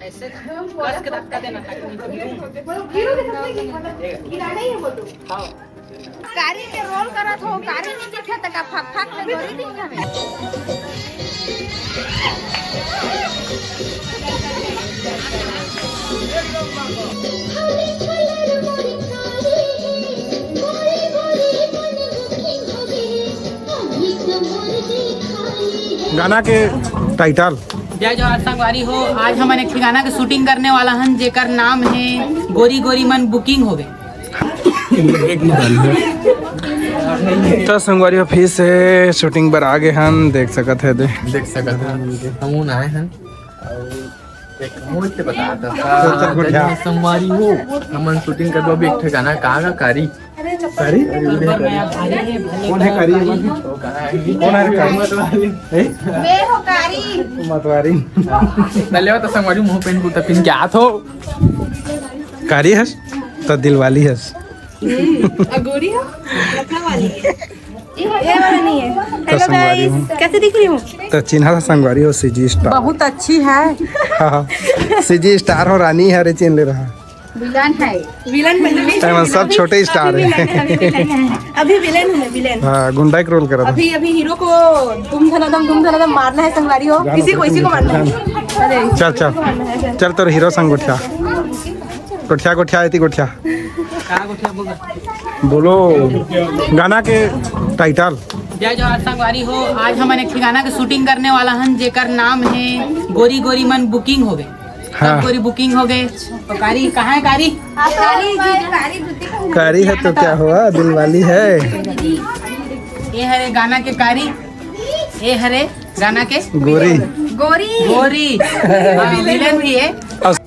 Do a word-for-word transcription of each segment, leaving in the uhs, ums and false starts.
ऐसे कस के धक्का देना ताकि नीचे गिरे। हीरो के सबसे की मतलब गिराना ही है वो तो। हाँ। कारी के रोल करत हो, कारी नहीं दिखे त का फक फक में गोरी दिखे हमें। गाना के टाइटल। जय जोहार संगवारी हो, आज हमन एक ठिकाना के शूटिंग करने वाला हन, जेकर नाम है गोरी गोरी मन बुकिंग हो गए। तो संगवारी हो, फिर से शूटिंग पर आ गए हन, देख सकत है दे। देख सकत है, हमन आए हन। और एक मुंह से बता दो। तो, तो, तो, जय जोहार संगवारी हो, हमन शूटिंग करबो अभी एक ठिकाना, कहाँ का कारी? अरे, चप्पल कारी? अरे, कौन है कारी? कौन है कारी? हैं? मैं हो कारी। मतवारी। पहले बता संगवारी, मुंह पेन कुर्ता पहन के आत हो। कारी हस, तो दिल वाली हस। हम्म, अगोरी हो, लखनऊ वाली है। ये वाला नहीं है। तो हेलो संगवारी गाइस, हूँ। कैसे दिख रही हूँ? तो चिन्हा था संगवारी हो, सीजी स्टार। बहुत अच्छी है। हाँ, हाँ। सीजी स्टार हो, रानी है रे, चिन्ह ले रहा। विलन है। विलन मतलब नहीं, एमन सब विलन। छोटे स्टार अभी है। विलन है, अभी विलन है। अभी विलन हूँ मैं, विलन। हाँ, गुंडा के रोल करा था। अभी, अभी हीरो को दुम धनाधम, दुम धनाधम मारना है संगवारी हो। किसी को, इसी को मारना है। अरे, चल, चल। चल, तोर हीरो संग गोठिया। गोठिया, गोठिया, एती गोठिया। बोलो, गाना के टाइटल। जय जोहार संगवारी हो, आज हमन एक ठिकाना के शूटिंग करने वाला हन, जेकर नाम है गोरी गोरी मन बुकिंग हो गए। हाँ। सब गोरी बुकिंग हो गए। तो कारी कहाँ है कारी? कारी जी, कारी बुद्धि का कारी है तो क्या हुआ, दिल वाली है। ये हरे गाना के कारी, ये हरे गाना के गोरी। गोरी। गोरी। हाँ, विलेन भी है। अस-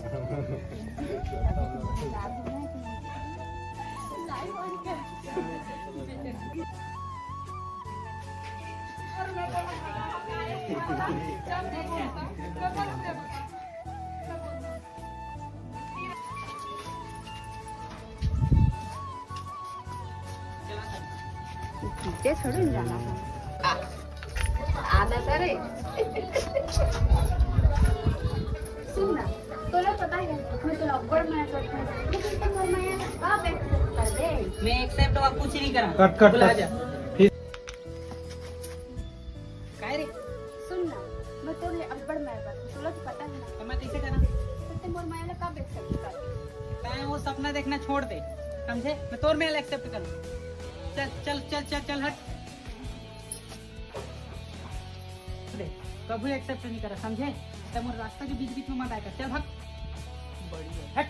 पीछे थोड़ी जाना है। आ, आना करे। सुन ना, तोला पता है, मैं तो अब्बड़ मया करता हूँ। लेकिन तुम और मया आप एक्सेप्ट कर दे। मैं एक्सेप्ट और कुछ नहीं करा। कट, कट, बोला कट। जा। काय रे? सुन ना, मैं तोर ले अब्बड़ मया करथंव, तोला तो पता है ना। तो मैं कैसे करा? तो ते मोर मया ला कब एक्सेप्ट कर? तैं वो सपना देखना छोड़ दे, समझे? मैं तोर मया ला एक्सेप्ट करूँ। चल, चल, चल, चल, चल, हट। दे, कभी एक्सेप्ट नहीं करा, समझे? तैं मोर रास्ता के बीच बीच में मत आया कर, चल भाग। बढ़िया, हट।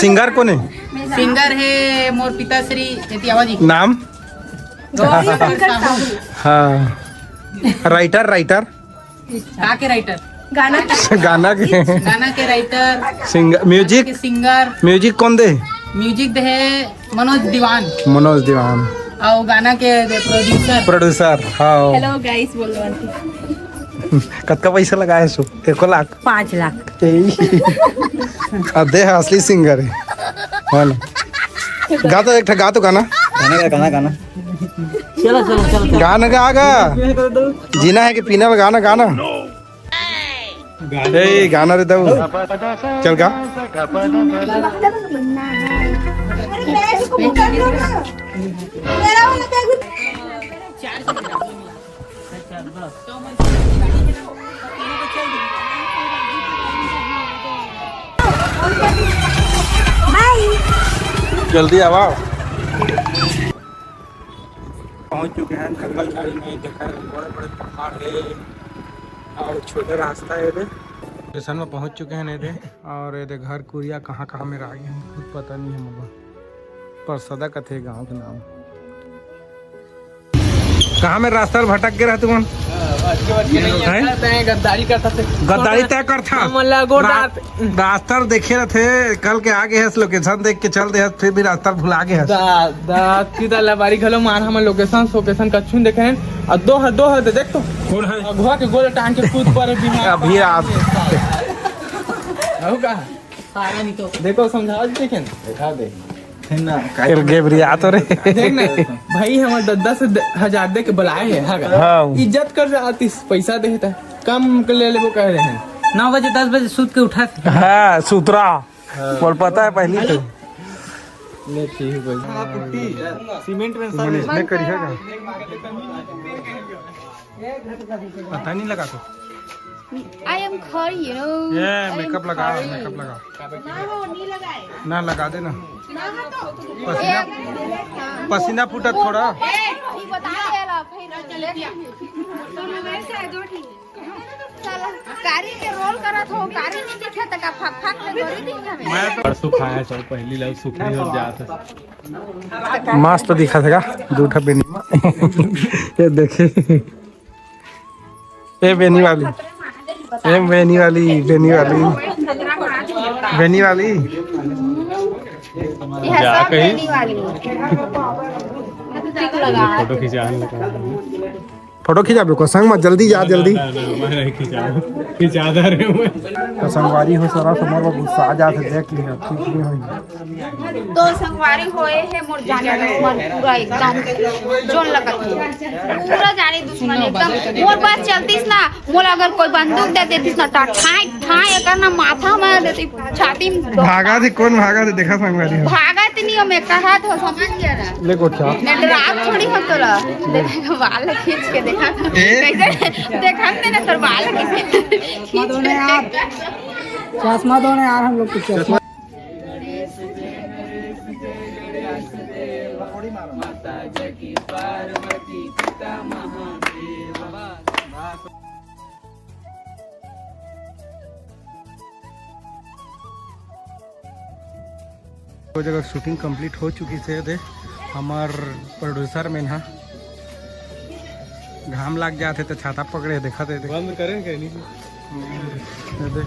सिंगर कोन हे? सिंगर हे मोर पिताश्री एतियावा जी। नाम? गौरी शंकर साहू। हाँ। Writer, writer? का के राइटर? गाना। गाना के? गाना के राइटर। Singer, music? के सिंगर। म्यूजिक कोन दे? म्यूजिक दे हे मनोज दीवान। मनोज दीवान। अउ गाना के दे प्रोड्यूसर। प्रोड्यूसर, हाँ। हेलो गाइस, बोल दो आंटी। कतका पैसा लगाए हस? एको लाख? पाँच लाख। ए, अब दे, असली सिंगर हे। हाँ ना। गा तो एक ठा, गा तो गाना। गाना, गाना, गाना। चलो, चलो, चलो, चलो। गाना गा, गा। जीना है कि पीना, गाना, गाना। ए, गाना रे दऊ। चल गा। जल्दी आवा। पहुंच चुके हैं जंगल झाड़ी में, देखा है बड़े बड़े पहाड़ है और छोटा रास्ता है इधर। स्टेशन में पहुंच चुके हैं नहीं थे। और ये दे घर कुरिया कहाँ-कहाँ में रह गए हैं, खुद पता नहीं है मोला। परसदा कथे गांव के नाम। कहाँ में रास्ता भटक के रहते मन? गद्दारी करता थे। गद्दारी तय करता। हमन ला गोड़ रा-, रास्ता देखे रहते, कल के आगे है, लोकेशन देख के चल दे, फिर भी रास्ता भुला गए है। दा, दा, सीधा लबारी घलो मार, हमन लोकेशन, सोकेशन कछु नहीं देखे हैं। और दो है, दो है, देख तो। कौन है? अगुआ के गोड़ टांग के कूद पड़े बीमार। अभी रात। अहू का? सारा नहीं तो। देखो, समझाओ जी, देखें। दिखा दे। फिर ना, फिर गेबरिया तो रे। देख ना, भाई, हमर दस दस हजार दे के बुलाए है, हाँ का? हाँ। इज्जत कर जातीस, पैसा देता। कम के ले लेबो कह रहे हैं। नौ बजे, दस बजे सूत के उठा थे। हाँ, सुतरा। हाँ। बोल, पता है पहली तो। ले, ठीक है। सीमेंट में सब इसमें करिएगा। पता नहीं लगा तो। I am खड़ी, you know। ये I am मेकअप लगा, खड़ी। मेकअप लगा। ना हो, नहीं लगाए। ना लगा देना। ना हो तो। पसीना, ये पसीना फूटा थोड़ा। ए, वही बता दे ला, फिर चल दिया। साला, कारी के रोल करत हो, कारी नहीं दिखे त का फक फक में गोरी दिखे हमें? मैं तो परसों खाया चाहे पहली लव सुखी हो जात है। मस्त दिखा थेगा, दू ठा बेनी। ये देखे। ए बेनी वाली। ए बेनी वाली, बेनी वाली। बेनी वाली। यह जा सब कहीं। बेनी वाली। ठीक लगा। फोटो खिंचाने लगा। फोटो खिंचाबे को संग में, जल्दी जा, जल्दी। ना, ना, ना, मैं नहीं खिंचाऊँ। खिंचा दे रहे हूँ मैं। तो संगवारी हो, सारा समर बाबू गुस्सा आ जाते, देख लिया, ठीक नहीं होई। तो संगवारी होए है मोर जाने दुश्मन पूरा एकदम जोन लगत है। पूरा जाने दुश्मन एकदम। मोर पास चलतीस ना, मोला अगर कोई बंदूक दे देतीस ना, ता ठाई, ठाई एकर ना माथा में देती, छाती में। भागा थे, कौन भागा थे? देखा संगवारी हो। भागा थे नहीं, मैं कहा था, समझ गया ना। ले गोठिया। मैं डरात थोड़ी हूँ तोला। देखा, बाल खींच के देखा था। ए? कैसे? देखा थे ना, तोर बाल खींच के। चश्मा दो ना यार, हम लोग को चश्मा। वो जगह शूटिंग कंप्लीट हो चुकी से दे, हमार प्रोड्यूसर में ना घाम लाग जाते तो छाता पकड़े, देखा थे। बंद करें क्या नहीं? ये दे,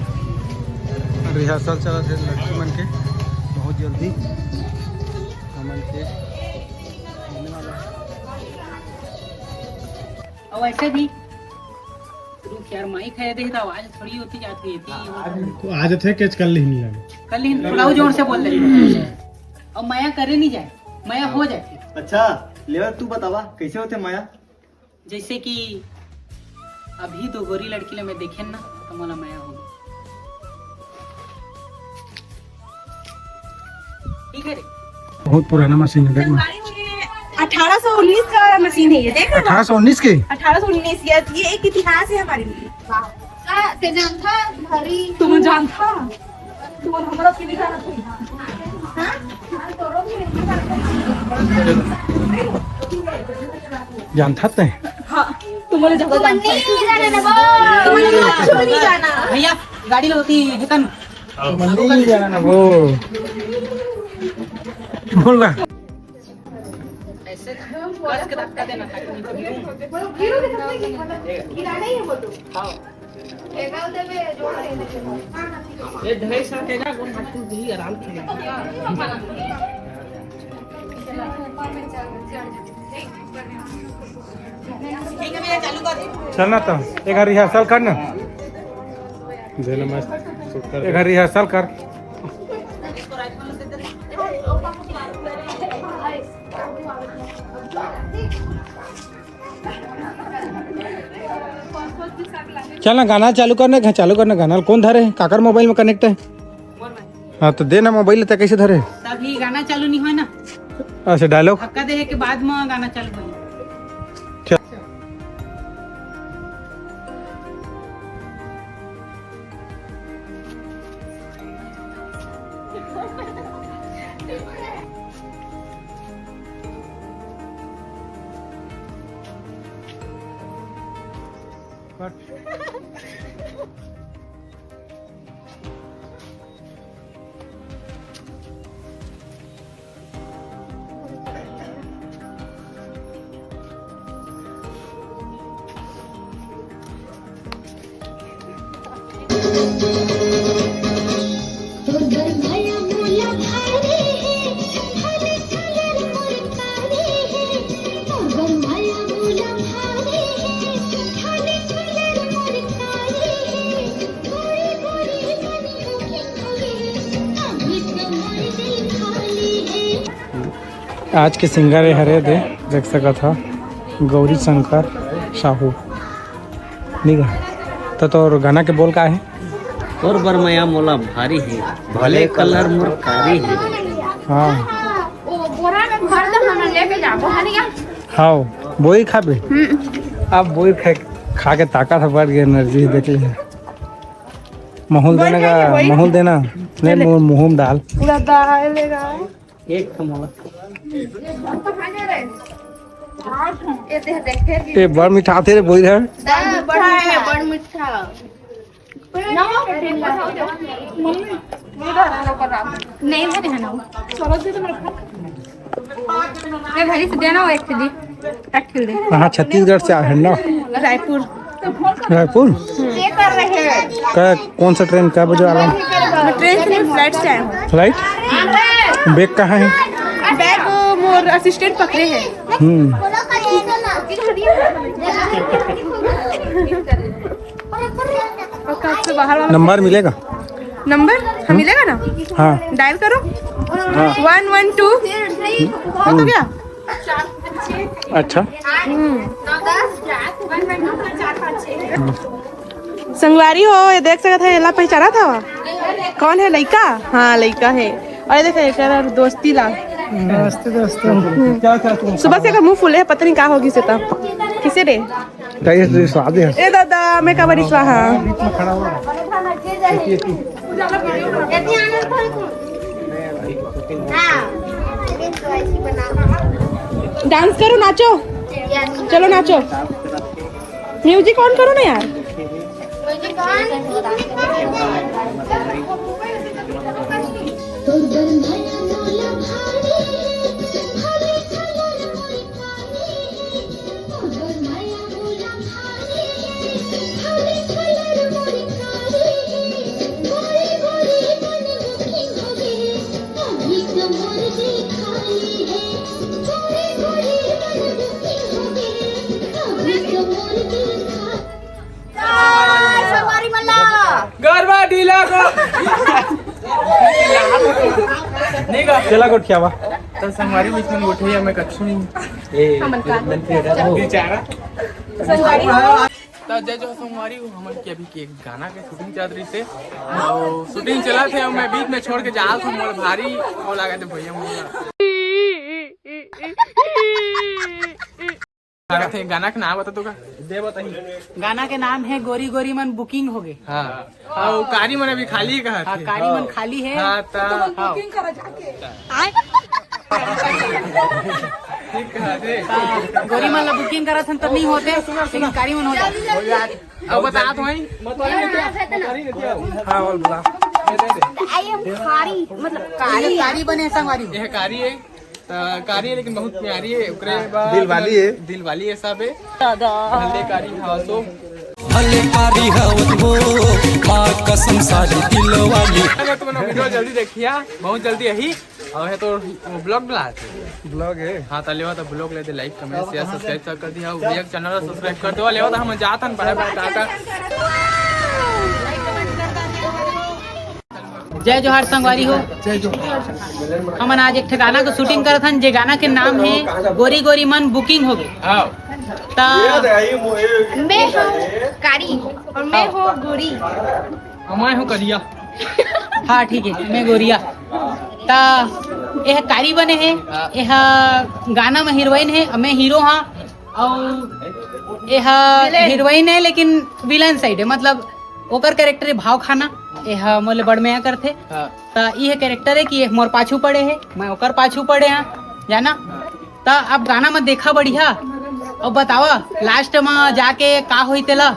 रिहर्सल चलत हे लड़की मन के, बहुत जल्दी हमन के होने वाला है। और वैसे भी रुक यार, माइक है, देख, आवाज थोड़ी होती जाती है, इतनी ही होती है। आज थे कैच कर ली नहीं लगे। कर ली, थोड़ा जोर से बोल दे। और मया करे नहीं जाए, मया हो जाए। अच्छा, लेवा, तू बतावा, कैसे होते मया? जैसे कि अभी दो गोरी लड़की ला मैं देखेन ना, तो मोला मया हो गया। ठीक है रे। बहुत पुराना मशीन है, देख ना। अठारह सौ उन्नीस का मशीन है ये, देख रहे हो? अठारह सौ उन्नीस के? अठारह सौ उन्नीस, ये, ये एक इतिहास है हमारे लिए। का, ते जानथा, भारी। तुम जानथा? तुम हमरा के नहीं जानत हो। हाँ? जानथा ते? हाँ, तुम्हारे जगह तुम जानथा। नहीं जाने ना वो। तुम्हारे कुछ नहीं जाना। भैया, गाड़ी लो होती है, हेतन। तुम नहीं जाना ना वो। बोल ना। ऐसे कस के धक्का देना था। ये ढाई सौ के ना, वो हाथ भी आराम से। चल ना तो, एक बार रिहर्सल कर ना। दे ना, मस्त शूट कर एक दे। बार रिहर्सल कर। चल ना, गाना चालू करने का, चालू करना गाना। कौन धरे है? काकर मोबाइल में कनेक्ट है? हाँ, तो दे ना मोबाइल, ते कैसे धरे? तभी गाना चालू नहीं हुआ ना। अच्छा, डायलॉग? धक्का दे के बाद में गाना चालू हुआ। चल। आज के सिंगर ये हरे दे, देख सकत हा, गौरी शंकर साहू। निगा। तो तोर गाना के बोल का हे? तोर बर मया मोला भारी हे, भले कलर मोर कारी हे। हाँ। वो बोरा में भर दे, हम लेके जाबो, है नहीं क्या? हाँ, बोई खाबे। हम्म। अब बोई खा, खा के ताकत ह बढ़ गई, एनर्जी देख ले। महूल देना का, महूल देना। नहीं, मुंह, मुंह में डाल। पूरा डालेगा। एक कमला। ये देख, देख, देख। ए, बड़ मीठा आथे रे, बोई है। दा, बड़ मीठा है, बड़ मीठा। नहीं, नहीं, नहीं, नहीं। ये भाई से देना हो एक ठे दी, एक ठे दे। कहाँ, छत्तीसगढ़ से आए हैं ना? रायपुर। रायपुर? ये कर रहे हैं। कै, कौन सा ट्रेन, कै बजे वाला? मैं ट्रेन से नहीं, फ्लाइट से आया हूँ। फ्लाइट? बैग कहाँ है? बैग वो मोर असिस्टेंट पकड़े हैं। हम्म। और कब से बाहर वाला नंबर मिलेगा? नंबर? हाँ, हम्म। मिलेगा ना? हाँ। डायल करो। हाँ। वन वन टू। हो तो गया? अच्छा। हम्म। संगवारी हो, ये देख सकत हे, एला पहचानत हवा? कौन है लइका? हाँ, लइका है। और ये देख, एकर दोस्ती ला। नमस्ते दोस्तों। हम्म। सुबह से एकर मुंह फूले है, पता नहीं का होगी से तब। किसे रे? का ये तो स्वाद है। ए दादा, मैं काबर स्वाहा। डांस करो, नाचो। चलो नाचो। म्यूजिक ऑन करो ना यार। संगवारी मन ला। गरबा ढीला को। नहीं गा। चला गोठियावा। तो संगवारी बीच में गोठिया में कछु नहीं। ए, हमन का। मन के बेचारा। संगवारी। तो जय जोहार संगवारी हो, हमन के अभी के गाना के शूटिंग चलत रहिसे। तो शूटिंग चलत हे, मैं बीच में छोड़ के जात हूँ, मोर भारी वो लागत हे भैया मोर। गाना के नाम बता तो का? दे बताही। गाना के नाम है गोरी गोरी मन बुकिंग हो गए। हाँ। और कारी मन अभी खाली कहा हाँ, थे। कारी मन खाली है। हाँ, ता। हाँ। बुकिंग करा जाके। आय। ठीक कहा थे। हाँ, गोरी मन ला बुकिंग करा थन तो नहीं होते, लेकिन कारी मन हो जाते। अब बता तो वहीं। हाँ, बोल बुला। आई एम कारी, मतलब कारी। कारी बने संगवारी। यह कारी है। त कारी है लेकिन बहुत प्यारी है, ओकरे बाद दिल वाली है। दिल वाली है सब है। दादा। भले कारी हवस हो। भले कारी हवस हो, माँ कसम सारी दिल वाली। अगर तुमने वीडियो जल्दी देखिया, बहुत जल्दी यही। और है तो ब्लॉग बना थे। ब्लॉग है। हाँ, तो लेवा तो ब्लॉग ले दे, लाइक, कमेंट, शेयर, सब्सक्राइब सब कर दिया। भैया के चैनल सब्सक्राइब कर दो। लेवा तो हम जात हन, बाय बाय, टाटा। जय जोहार संगवारी हो। जय जोहार। हमन आज एक ठे गाना के शूटिंग करत हन, जे गाना के नाम है गोरी गोरी मन बुकिंग हो गए। हाँ। ता मैं हूँ कारी और मैं हूँ गोरी। मैं हूँ करिया। हाँ, ठीक है, मैं गोरिया। ता यह कारी बने है, हाँ। यह गाना में हीरोइन है, मैं हीरो हाँ। और यह विलेन। हीरोइन है लेकिन विलेन साइड है, मतलब ओकर कैरेक्टर है भाव खाना, यह मोले बड़ मया करथे। हाँ। त यह कैरेक्टर है कि ये मोर पाछू पड़े है, मैं ओकर पाछू पड़े हाँ, जाना। हाँ। त अब गाना में देखा बढ़िया और बतावा लास्ट में जाके का होई तेला।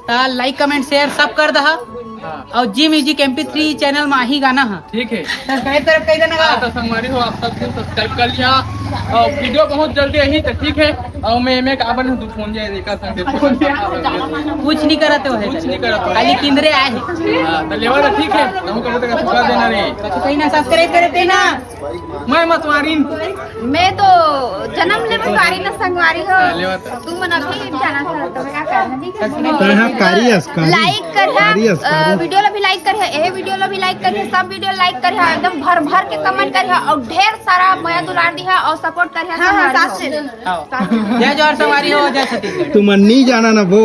त लाइक, कमेंट, शेयर सब कर दहा। हाँ। और जी म्यूजिक एम पी थ्री चैनल में ही गाना है। ठीक है। सब्सक्राइब तरफ कह देना हाँ, का? तो संगवारी हो, आप सब कुछ सब्सक्राइब कर लिया और वीडियो बहुत जल्दी आई तो ठीक है। और मैं मैं का बन तू फोन जाए देखा संग कुछ नहीं करत हो, कुछ नहीं करत हो। खाली किंदरे आए हैं। हाँ, तो लेवा तो ठीक है, हम कहते का सुखा देना रे। कुछ कहीं ना सब्सक्राइब करे थे ना। मैं मतवारिन। मैं तो जन्म ले मतवारिन संगवारी हो। हाँ, लेवा तो। तू मन अभी जाना था तो मैं क्या कर? तो यहाँ कारी अस, कारी। लाइक कर कारी अस, अ, कारी। वीडियो ला भी लाइक करिहा, एहे वीडियो ला भी लाइक करिहा, सब वीडियो लाइक करिहा, एकदम भर भर के कमेंट करिहा और ढेर सारा मया दुलार दिहा और सपोर्ट करिहा हाँ, हाँ, संगवारी साथ हो। से। आओ। जय जोहार संगवारी हो, जय छत्तीसगढ़। तुम नहीं जाना ना वो।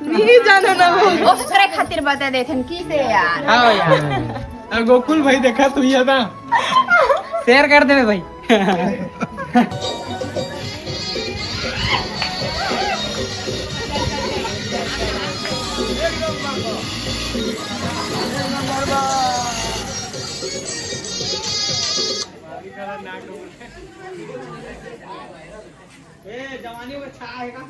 नहीं जाना ना वो। ओकरे खातिर बता देथन की से यार। आओ यार। आ, गोकुल भाई देखा तू ये था। शेयर कर देवे भाई। ए, जवानी में छा है का?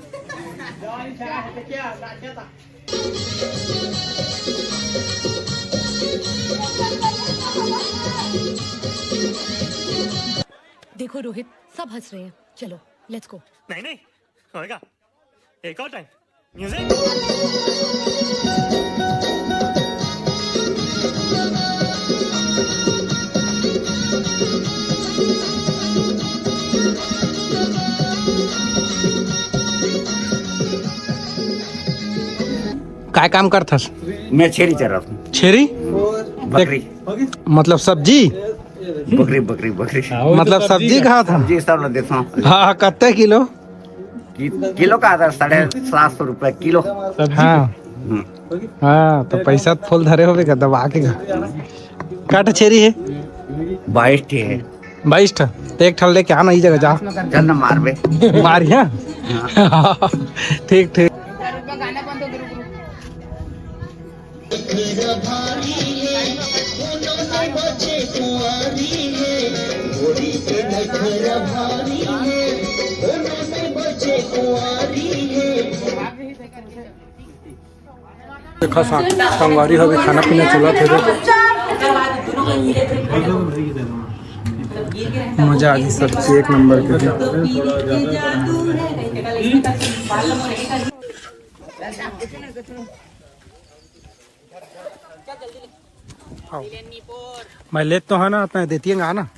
जवानी छा है तो क्या? क्या था? देखो रोहित, सब हंस रहे हैं, चलो लेट्स गो। नहीं नहीं, होएगा। एक और टाइम। म्यूजिक। काय काम करथस? मैं छेरी चराथंव। छेरी? बकरी। मतलब सब्जी? बकरी, बकरी, बकरी। मतलब सब्जी खाथस? सब्जी सब ल देथंव। हाँ, कत्ते किलो? कि-, किलो का आता है, साढ़े सात सौ रुपया किलो। हाँ। हम्म। हाँ, तो पैसा तो फुल धरे होबे का, दबा के का। का ठा छेरी हे? बाईस ठे हे। बाईस ठा? तो एक ठा लेके आना, ई जगह जा। चल ना मारबे। मारिया? हाँ। ठीक, ठीक। देखा सा-, संगवारी हो, अभी खाना पीना चलत हे। मजा आ गई, सब्जी एक नंबर के हे। आओ। मैं लेत तो है ना, अपना देती है ना।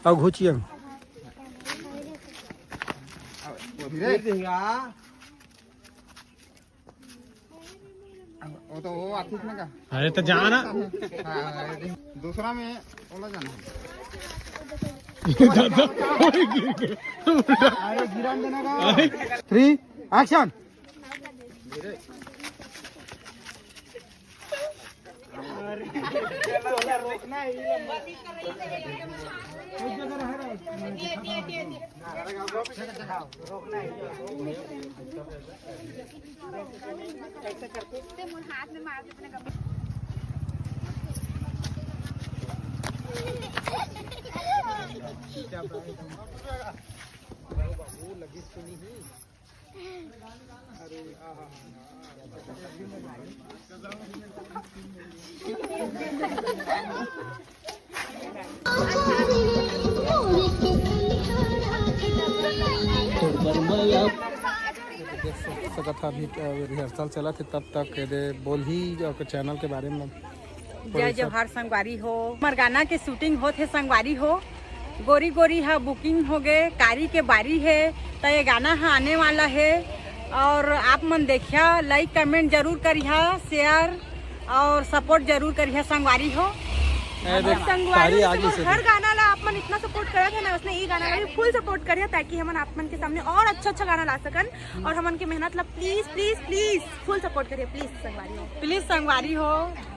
अब घुचिए। वो तो वो आतिश में का। अरे तो जाना। हाँ, दूसरा में ओला जाना। दादा, अरे गिरा देना का। Three, action. सकत हा, अभी, अ, रिहर्सल चलत हे, तब तक एदे बोलही ओकर चैनल के बारे में। जय जोहार संगवारी हो। हमर गाना के शूटिंग होत हे संगवारी हो। गोरी गोरी ह बुकिंग हो गे, कारी के बारी हे, त ये गाना ह आने वाला हे। और आप मन देखिया, लाइक कमेंट जरूर करिहा, शेयर और सपोर्ट जरूर करिहा संगवारी हो। ए, देख, संगवारी सारी हो, आगे से हर देख। गाना ला आप मन इतना सपोर्ट करत हे ना, उसने ये गाना ला भी फुल सपोर्ट करिहा, ताकि हमन आप मन के सामने और अच्छा अच्छा गाना ला सकन। और हमन के मेहनत ला please please please full support करिहा प्लीज संगवारी हो। प्लीज संगवारी हो,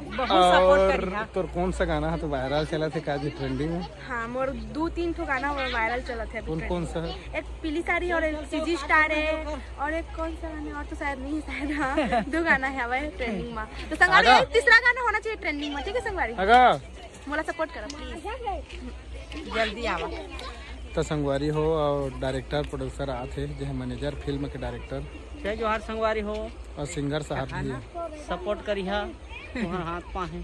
बहुत सपोर्ट और करिहा। तोर कौन सा गाना हे तो वायरल चलत हे का जी ट्रेंडिंग में? हाँ, मोर दू तीन ठो गाना वायरल चलत हे अभी कौन, कौन ट्रेंडिंग सा में। एक पीली साड़ी और एक सीजी स्टार हे और एक कौन सा गाना और तो शायद नहीं हे, शायद हाँ, दो गाना हे हवे ट्रेंडिंग में। तो संगवारी आगा। एक तीसरा गाना होना चाहिए ट्रेंडिंग में, ठीक है संगवारी? आगा। मोला सपोर्ट करो प्लीज। जल्दी आवा। तो संगवारी हो और डायरेक्टर प्रोड्यूसर आत हे, जे हे मैनेजर फिल्म के डायरेक्टर। जय जोहार संगवारी हो। और सिंगर साहब भी हे। सपोर्ट करिहा, तुहर हाथ पा हे।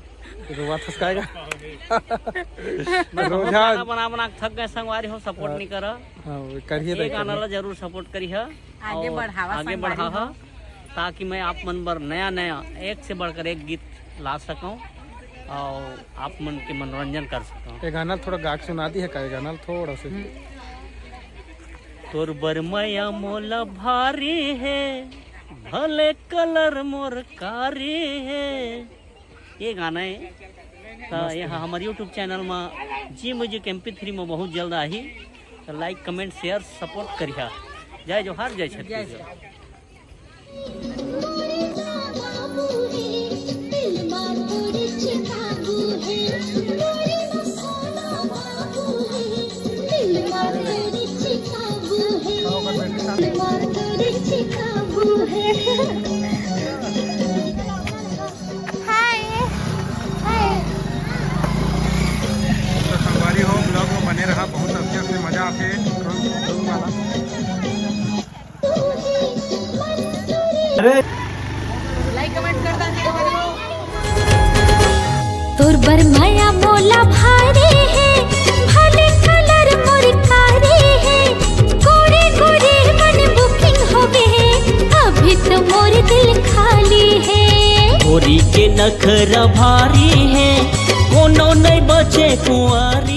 रोवा थसकाएगा। मैं बहुत रोजा गाना बना बना के थक गए संगवारी हो, सपोर्ट हाँ। नहीं करा। हाँ, वो करिए ये तो गाना करिए। ला जरूर सपोर्ट करिहा। आगे और बढ़ावा आगे संगवारी बढ़ावा, हो। ताकि मैं आप मन बर नया नया एक से बढ़कर एक गीत ला सकूं और आप मन के मनोरंजन कर सकूं। ये गाना थोड़ा गा के सुना दी हे का, ये गाना थोड़ा से। तोर बर मया मोला भारी हे, भले कलर मोर कारी हे, ये गाना है। तो ये हमर YouTube चैनल में जी म्यूजिक एम पी थ्री में बहुत जल्द आही। तो लाइक, कमेंट, शेयर, सपोर्ट करिहा। जय जोहार, जय छत्तीसगढ़। हाय। हाय। तो संगवारी हो, ब्लॉग में बने रहा, बहुत अच्छा से मजा आते। अरे, लाइक कमेंट कर देंगे। तोर बर मया मोला भारी हे, भले कलर मोर कारी हे, गोरे गोरे मन बुकिंग होगे हे, अभी तो मोर दिल खाली हे। गोरी के नखरा भारी हे, कोनो नहीं बचे कुंवारी।